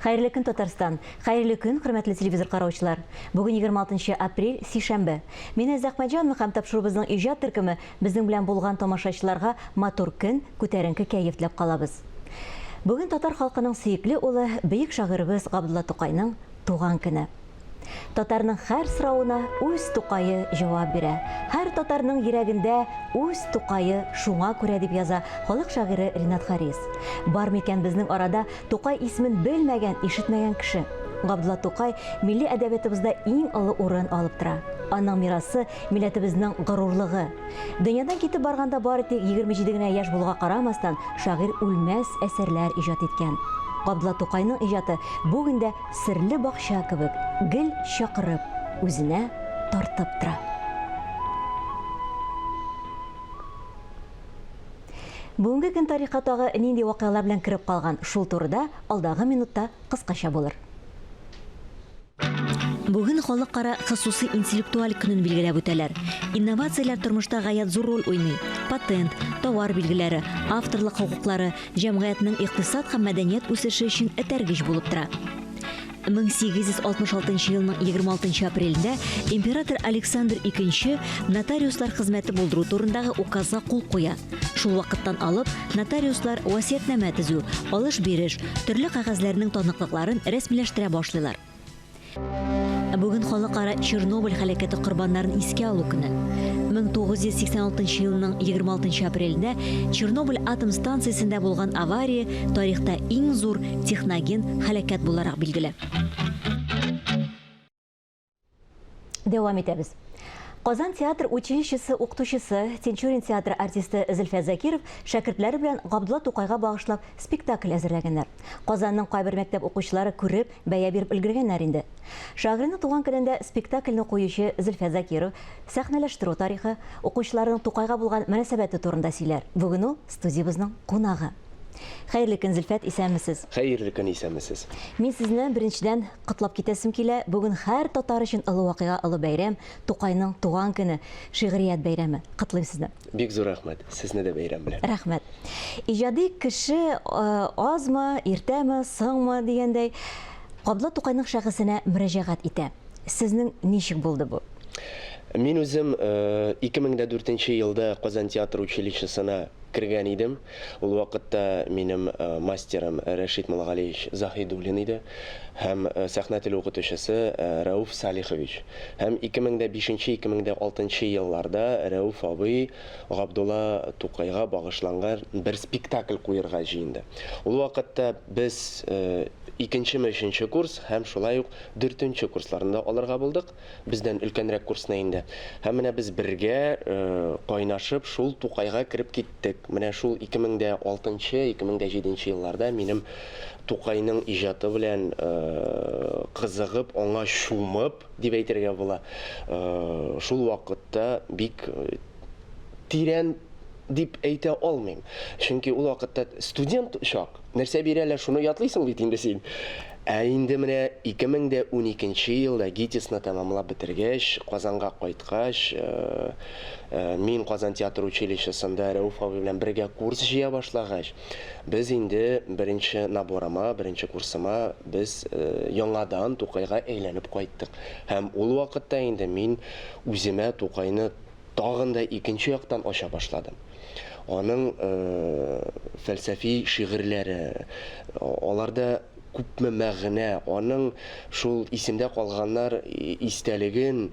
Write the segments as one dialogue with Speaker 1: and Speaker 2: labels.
Speaker 1: Хәерле көн, Татарстан! Хәерле көн, хөрмәтле телевизор караучылар! Бүген 26 апрель, сишәмбе. Мин Эльза Әхмәтҗанова һәм тапшыруыбызның иҗат төркеме безнең белән булган тамашачыларга матур көн, күтәренке кәеф теләп калабыз. Бүген татар халкының сөекле улы, бөек шагыйребез Габдулла Тукайның туган көне. Татарның һәр соравына үз Тукае җавап бирә. Һәр татарның йөрәгендә үз Тукае, шуңа күрә, дип яза халык шагыйре Ренат Харис. Бар микән безнең арада Тукай исемен белмәгән, ишетмәгән кеше? Габдулла Тукай милли әдәбиятыбызда иң олы урын алып тора. Аның мирасы, милләтебезнең горурлыгы. Дөньядан китеп барганда бары тик 27 генә яшь булуга карамастан, шагыйрь үлмәс әсәрләр иҗат иткән. Габдулла Тукайның иҗаты бүген дә серле бакча кебек, гел чакырып, үзенә тартып тора. Бүгенге көн тарихка тагы нинди вакыйгалар белән кереп калган, шул турыда алдагы минутта кыскача булыр. Бүген халыкара хосусый интеллектуаль көнен билгеләп үтәләр. Инновацияләр тормышта гаять зур роль уйный. Патент, товар билгеләре, авторлык хокуклары җәмгыятьнең икътисад һәм мәдәният үсеше өчен этәргеч булып тора. 1866 елның 26 апрелендә император Александр II нотариуслар хезмәте булдыру турындагы указга кул куя. Шул вакыттан алып, нотариуслар васыятьнамә төзү, алыш-биреш, төрле кәгазьләрнең таныклыкларын рәсмиләштерә башлыйлар. Бүген халыкара Чернобыль һәлакәте корбаннарын искә алу көне. 1986 елның 26 апрелендә Чернобыль атом станциясендә булган авария тарихта иң зур техноген һәлакәт буларак билгеле. Дәвам итәбез. Казан театр училищесы укытучысы, Тинчурин театры артисты Зөлфәт Закиров шәкертләре белән Габдулла Тукайга багышлап спектакль әзерләгәннәр. Казанның кайбер мәктәп укучылары күреп, бәя биреп өлгергәннәр инде. Шагыйрьнең туган көнендә спектакльне куючы Зөлфәт Закиров сәхнәләштерү тарихы, укучыларының Тукайга булган мөнәсәбәте турында сөйләр. Бүген ул студиябезнең кунагы. Хәерле көн, Зөлфәт, исәнмесез.
Speaker 2: Хәерле көн, исәнмесез.
Speaker 1: Мин сезне беренчедән котлап китәсем килә. Бүген һәр татар өчен олы вакыйга, олы бәйрәм, Тукайның туган көне, шигърият бәйрәме. Котлыйм сезне.
Speaker 2: Бик зур рәхмәт. Сезне дә бәйрәм белән.
Speaker 1: Рәхмәт. Иҗади кеше азмы, иртәме, соңмы дигәндәй, Габдулла Тукайның шәхесенә мөрәҗәгать итә. Сезнең ничек булды бу?
Speaker 2: Мин үзем 2004 нче елда Казан театр училищесына кергән идем. Ул вакытта минем мастерым Рәшит Муллагалиевич Заһидуллин иде һәм сәхнә теле укытучысы Рәүф Салихович. Һәм 2005-2006 елларда Рәүф абый Габдулла Тукайга багышланган бер спектакль куерга җыенды. Ул вакытта без икенчеме өченче курс һәм шулай ук дүртенче курсларны да алырга булдык. Бездән өлкәнрәк курсны инде. Һәм менә без бергә кайнашып шул Тукайга кереп киттек. Менә шул 2006, 2007 елларда минем Тукайның иҗаты белән кызыгып, аңа чумып, дип әйтергә була, шул вакытта бик тирән дип әйтә алмыйм. Чөнки ул вакытта студент чак, нәрсә бирәләр, шуны ятлыйсың бит инде син. Ә инде менә 2012 елда ГИТИСны тәмамлап бетергәч, Казанга кайткач, э, э, мин Казан театр училищесында Рәүф абый белән бергә курс җыя башлагач, без инде беренче наборыма, беренче курсыма без э, яңадан Тукайга әйләнеп кайттык. Һәм ул вакытта инде мин үземә Тукайны тагын да икенче яктан ача башладым. Аның фәлсәфи шигырьләре, аларда күпме мәгънә, аның шул исемдә калганнар истәлеген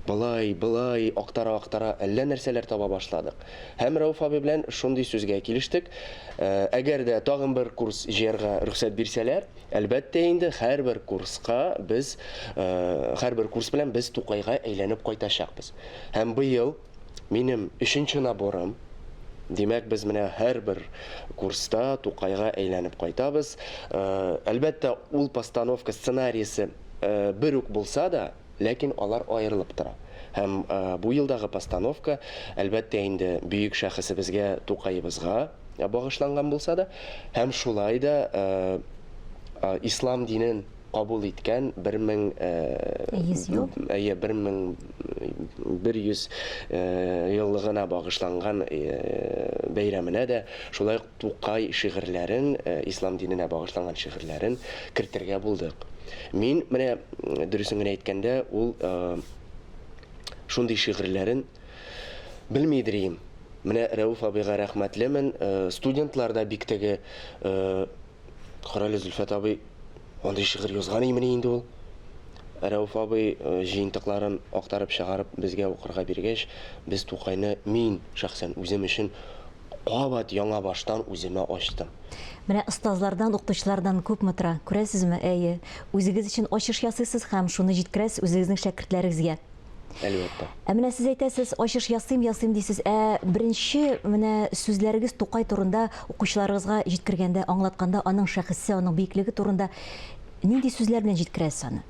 Speaker 2: болай, болай актара-актара әллә нәрсәләр таба башладык. Һәм Рәүф абый белән шундый сүзгә килештек, әгәр дә тагын бер курс җыярга рөхсәт бирсәләр, Әлбәттә инде, һәрбер курска без, һәрбер курс белән без Тукайга әйләнеп кайтачакбыз. Һәм быел минем өченче наборым, димәк, без менә һәрбер курста Тукайга әйләнеп кайтабыз. Әлбәттә, ул постановка сценариясе бер үк булса да, ләкин алар аерылып тора. Һәм бу елдагы постановка, әлбәттә инде, бөек шәхесебезгә, Тукаебызга багышланган булса да, һәм шулай да ислам динен кабул иткән 1000
Speaker 1: 100 ел?
Speaker 2: Әйе, 1100 еллыгына багышланган бәйрәменә дә шулай ук Тукай шигырьләрен, ислам диненә багышланган шигырьләрен кертергә булдык. Мин менә, дөресен генә әйткәндә, ул шундый шигырьләрен белмидер идем. Менә Рәүф абыйга рәхмәтлемен. Студентлар да бик теге, Карале, Зөлфәт абый андый шигырь язган имени инде ул. Рәүф абый җыентыкларын актарып чыгарып безгә укырга биргәч, без Тукайны мин шәхсән үзем өчен кабат яңа баштан үземә ачтым.
Speaker 1: Менә остазлардан, укытучылардан күпме тора, күрәсезме? Әйе. Үзегез өчен ачыш ясыйсыз һәм шуны җиткерәсез үзегезнең шәкертләрегезгә.
Speaker 2: Әлбәттә.
Speaker 1: Ә менә сез әйтәсез, ачыш ясыйм, ясыйм дисез. Ә беренче менә сүзләрегез Тукай турында укучыларыгызга җиткергәндә, аңлатканда, аның шәхесе, аның бөеклеге турында нинди сүзләр белән җиткерәсез аны?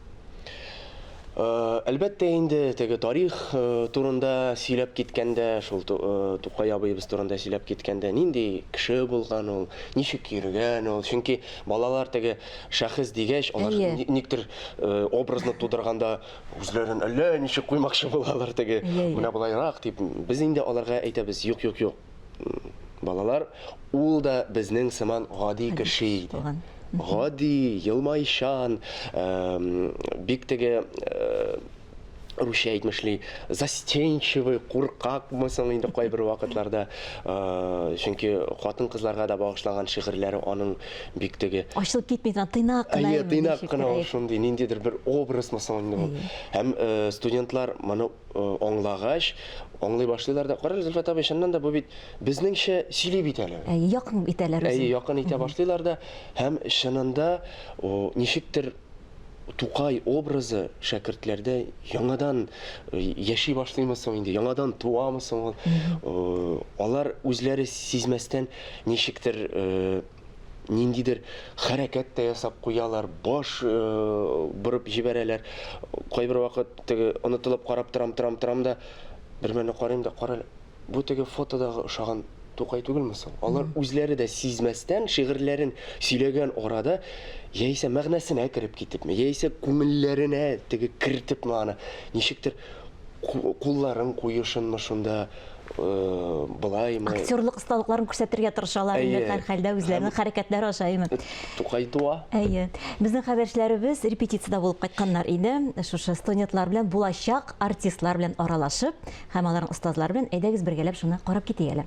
Speaker 2: Әлбәттә инде, теге тарих турында сөйләп киткәндә, шул Тукай абыебыз турында сөйләп киткәндә, нинди кеше булган ул, ничек йөргән ул. Чөнки балалар теге шәхес дигәч, алар никтер образны тудырганда Үзләрен әллә ничек куймакчы булалар теге, менә болайрак дип. Без инде аларга әйтәбез, юк, юк, юк. Балалар, ул да безнең сыман гади кеше иде. Гади, елмайчан, бик теге русча әйтмешли, застенчивый, куркакмы соң инде кайбер вакытларда. Чөнки хатын-кызларга да багышланган шигырьләре аның бик теге
Speaker 1: Ачылып китми торган, тыйнак кына.
Speaker 2: Әйе, тыйнак кына ул шундый, ниндидер бер образмы соң инде ул. Һәм студентлар моны аңлагач, аңлый башлыйлар да, карале, Зөлфәт абый, чыннан да бу бит безнеңчә сөйли бит әле.
Speaker 1: Әйе, якын итәләр
Speaker 2: үзен. Әйе, якын итә башлыйлар да һәм чынында ничектер Тукай образы шәкертләрдә яңадан яши башлыймы соң инде, яңадан туамы соң ул? Алар үзләре сизмәстән ничектер ниндидер хәрәкәт тә ясап куялар, баш борып җибәрәләр. Кайбер вакыт теге онытылып карап торам, торам, торам да, бер мәлне карыйм да, кара әле, бу теге фотодагы ошаган Тукай түгелме соң? Алар үзләре дә сизмәстән шигырьләрен сөйләгән арада яисә мәгънәсенә кереп китепме, яисә күңелләренә теге кертепме аны, ничектер кулларын куешынмы шунда, былаймы.
Speaker 1: Актерлык осталыкларын күрсәтергә тырышалар инде һәрхәлдә үзләренең хәрәкәтләре аша, әйеме?
Speaker 2: Тукай туа.
Speaker 1: Әйе. Безнең хәбәрчеләребез репетициядә булып кайтканнар иде. Шушы студентлар белән, булачак артистлар белән аралашып һәм аларның остазлары белән әйдәгез бергәләп шуны карап китик әле.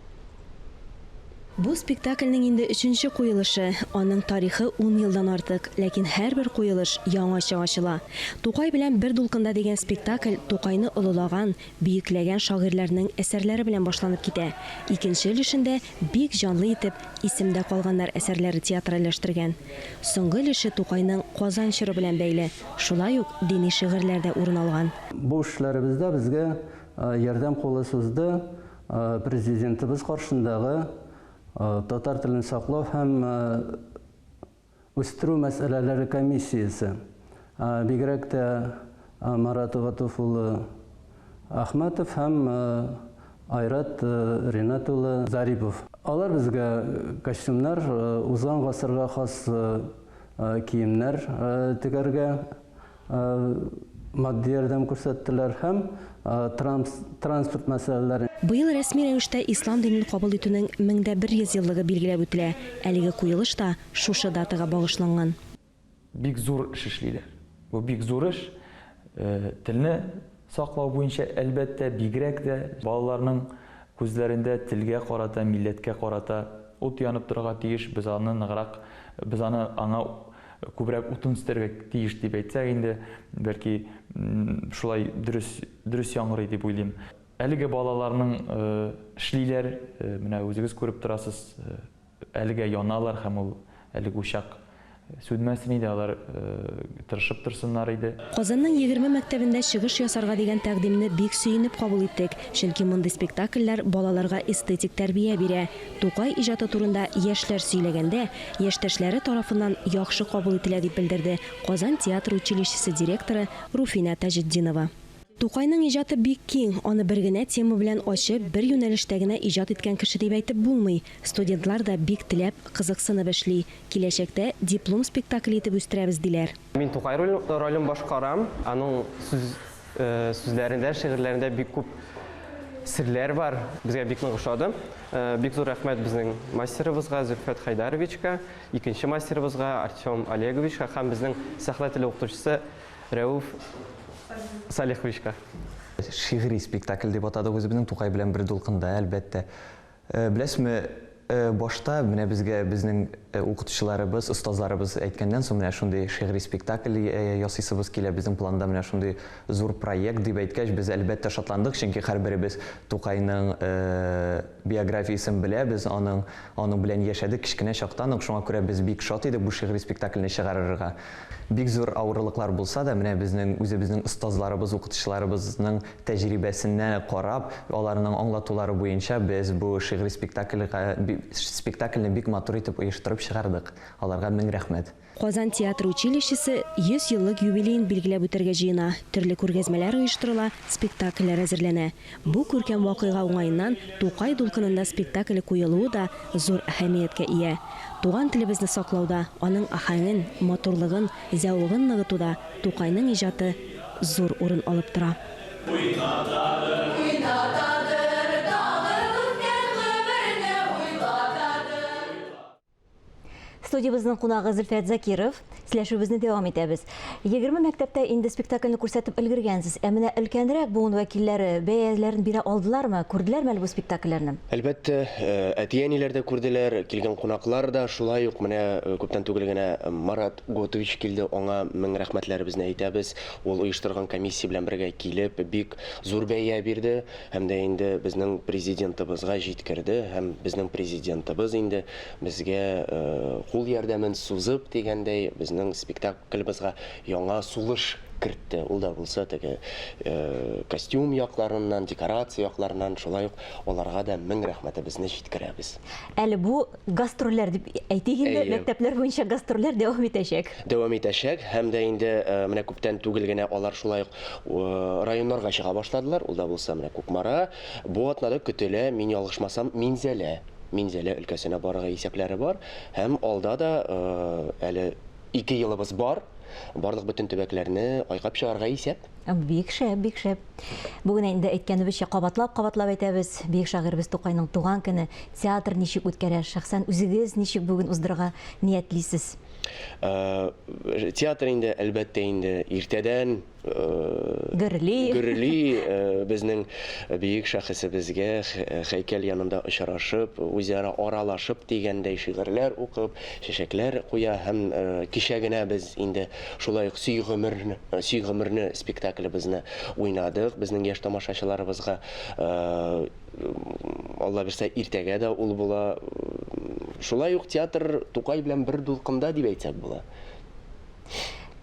Speaker 3: Бу спектакльнең инде өченче куелышы. Аның тарихы ун елдан артык, ләкин һәрбер куелыш яңача ачыла. Тукай белән бер дулкында дигән спектакль Тукайны олылаган, бөекләгән шагыйрьләрнең әсәрләре белән башланып китә. Икенче өлешендә бик җанлы итеп Исемдә калганнар әсәрләре театральләштергән. Соңгы өлеше Тукайның Казан чоры белән бәйле, шулай ук дини шигырьләр дә урын алган.
Speaker 4: Бу эшләребездә безгә ярдәм кулы сузды Президентыбыз каршындагы татар телен саклау һәм үстерү мәсьәләләре комиссиясе, бигрәк тә Марат Гатуф улы Әхмәтов һәм Айрат Ринат улы Зарипов. Алар безгә костюмнар, узган гасырга хас киемнәр тегәргә матди ярдәм күрсәттеләр һәм транспорт мәсьәләләре.
Speaker 3: Быел рәсми рәвештә ислам динен кабул итүнең 1100 еллыгы билгеләп үтелә. Әлеге куелыш та шушы датага багышланган.
Speaker 5: Бик зур эш эшлиләр. Бу бик зур эш. Телне саклау буенча, әлбәттә, бигрәк тә балаларның күзләрендә телгә карата, милләткә карата ут янып торырга тиеш. Без аны ныграк, без аны аңа күбрәк утын өстәргә тиеш дип әйтсәк инде, бәлки шулай дөрес, дөрес яңгырый дип уйлыйм. Әлеге балаларның эшлиләр, менә үзегез күреп торасыз, әлегә яналар һәм ул әлеге учак сүнмәсен иде, алар тырышып торсыннар иде.
Speaker 3: Казанның 20 мәктәбендә чыгыш ясарга дигән тәкъдимне бик сөенеп кабул иттек, чөнки мондый спектакльләр балаларга эстетик тәрбия бирә, Тукай иҗаты турында яшьләр сөйләгәндә, яшьтәшләре тарафыннан яхшы кабул ителә, дип белдерде Казан театр училищесы директоры Руфинә Таҗетдинова. Тукайның иҗаты бик киң, аны бер генә тема белән ачып, бер юнәлештә генә иҗат иткән кеше дип әйтеп булмый. Студентлар да бик теләп, кызыксынып эшли. Киләчәктә диплом спектакле итеп үстерәбез, диләр.
Speaker 6: Мин Тукай ролен башкарам. Аның сүз сүзләрендә, шигырьләрендә бик күп серләр бар. Безгә бик нык ошады. Бик зур рәхмәт безнең мастерыбызга Зөлфәт Хәйдәровичка, икенче мастерыбызга Артем Олеговичка һәм безнең сәхнә теле укытучысы Рәүф Салиховичка.
Speaker 5: Шигъри спектакль дип атадык үзебезнең Тукай белән бер дулкында, әлбәттә. Беләсезме, башта менә безгә безнең укытучыларыбыз, остазларыбыз әйткәннән соң, менә шундый шигъри спектакль ясыйсыбыз килә, безнең планда менә шундый зур проект дип әйткәч, без әлбәттә шатландык, чөнки һәрберебез Тукайның биографиясен беләбез, аның аның белән яшәдек кечкенә чактан ук, шуңа күрә без бик шат идек бу шигъри спектакльне чыгарырга. Бик зур авырлыклар булса да, менә безнең үзебезнең остазларыбыз, укытучыларыбызның тәҗрибәсенә карап, аларның аңлатулары буенча без бу шигъри спектакльгә спектакльне бик матур итеп оештырып чыгардык. Аларга мең рәхмәт.
Speaker 3: Казан театр училищесы 100 еллык юбилеен билгеләп үтәргә җыена. Төрле күргәзмәләр оештырыла, спектакльләр әзерләнә. Бу күркәм вакыйга уңаеннан Тукай дулкынында спектакле куелуы да зур әһәмияткә ия. Туган телебезне саклауда, аның аһәңен, матурлыгын, зәвыгын ныгытуда Тукайның иҗаты зур урын алып тора.
Speaker 7: Уйнатадыр, уйнатадыр, тагын үткән гомерне уйлатадыр.
Speaker 1: Студиябезнең кунагы Зөлфәт Закиров. Сөйләшүебезне дәвам итәбез. 20 мәктәптә инде спектакльне күрсәтеп өлгергәнсез. Ә менә өлкәнрәк буын вәкилләре бәяләрен бирә алдылармы? Күрделәрме әле бу спектакльләрне?
Speaker 2: Әлбәттә, әти-әниләр дә күрделәр, килгән кунаклар да. Шулай ук менә күптән түгел генә Марат Готович килде, аңа мең рәхмәтләребезне әйтәбез. Ул оештырган комиссия белән бергә килеп, бик зур бәя бирде һәм дә инде безнең президентыбызга җиткерде һәм безнең президентыбыз инде безгә кул ярдәмен сузып дигәндәй, безнең спектаклебызга яңа сулыш кертте. Ул да булса теге костюм якларыннан, декорация якларыннан, шулай ук аларга да мең рәхмәтебезне җиткерәбез.
Speaker 1: Әле бу гастрольләр дип әйтик инде, мәктәпләр буенча гастрольләр дәвам итәчәк.
Speaker 2: Дәвам итәчәк һәм дә инде менә күптән түгел генә алар шулай ук районнарга чыга башладылар. Ул да булса менә Кукмара. Бу атнада көтелә, мин ялгышмасам, Минзәлә. Минзәлә өлкәсенә барырга исәпләре бар һәм алда да әле ике елыбыз бар, барлык бөтен төбәкләрне айкап чыгарга исәп.
Speaker 1: Бик шәп, бик шәп. Бүген инде әйткәнебезчә кабатлап-кабатлап әйтәбез, бөек шагыйребез Тукайның туган көне, театр ничек үткәрә, шәхсән үзегез ничек бүген уздырырга ниятлисез?
Speaker 2: Театр инде, әлбәттә инде, иртәдән
Speaker 1: Гөрли.
Speaker 2: Гөрли безнең бөек шәхесебезгә һәйкәл янында очрашып, үзара аралашып дигәндәй шигырьләр укып, чәчәкләр куя һәм кичә генә без инде шулай ук Сөй гомерне, Сөй гомерне спектаклебезне уйнадык безнең яшь тамашачыларыбызга. Алла бирсә, иртәгә дә ул була. Шулай ук театр Тукай белән бер дулкында дип әйтсәк була.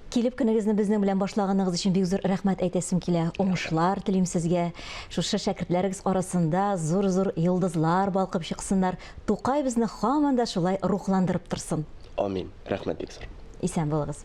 Speaker 1: Килеп көнегезне безнең белән башлаганыгыз өчен бик зур рәхмәт әйтәсем килә. Уңышлар телим сезгә. Шушы шәкертләрегез арасында зур-зур йолдызлар балкып чыксыннар. Тукай безне һаман да шулай рухландырып торсын.
Speaker 2: Амин. Рәхмәт бик зур.
Speaker 1: Исән булыгыз.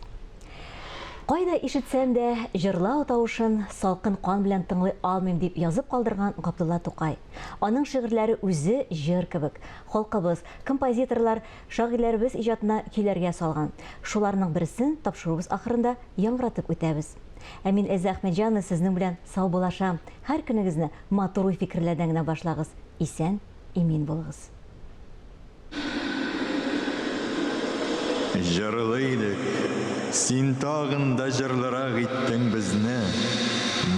Speaker 1: Кайда ишетсәм дә, җырлау тавышын салкын кан белән тыңлый алмыйм, дип язып калдырган Габдулла Тукай. Аның шигырьләре үзе җыр кебек. Халкыбыз, композиторлар Шагыйрьләребез иҗатына көйләргә салган. Шуларның берсен тапшыруыбыз ахырында яңгыратып үтәбез. Ә мин Эльза Әхмәтҗанова сезнең белән саубуллашам. Һәр көнегезне матур уй-фикерләрдән генә башлагыз. Исән, имин булыгыз.
Speaker 8: Җырлы идек, син тагын да җырлырак иттең безне.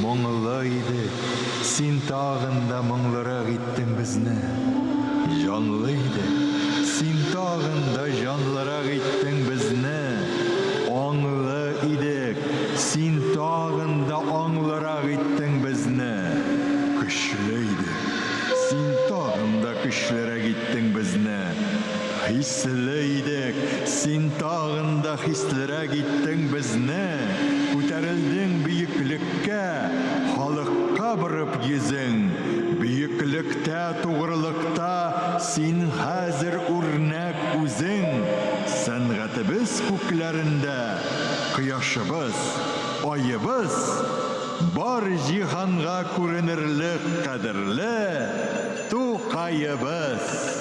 Speaker 8: Моңлы идек, син тагын да моңлырак иттең безне. Җанлы идек, син тагын да җанлырак иттең безне. Аңлы идек, син тагын да аңлырак иттең безне. Көчле идек, син тагын да көчлерәк иттең безне. Хисле идек, син тагын да хислерәк иттең безне, Күтәрелдең бөеклеккә, халыкка борып йөзең. Бөеклектә, тугрылыкта син хәзер үрнәк үзең. Сәнгатебез күкләрендә кояшыбыз, аебыз. Бар җиһанга күренерлек кадерле Тукаебыз!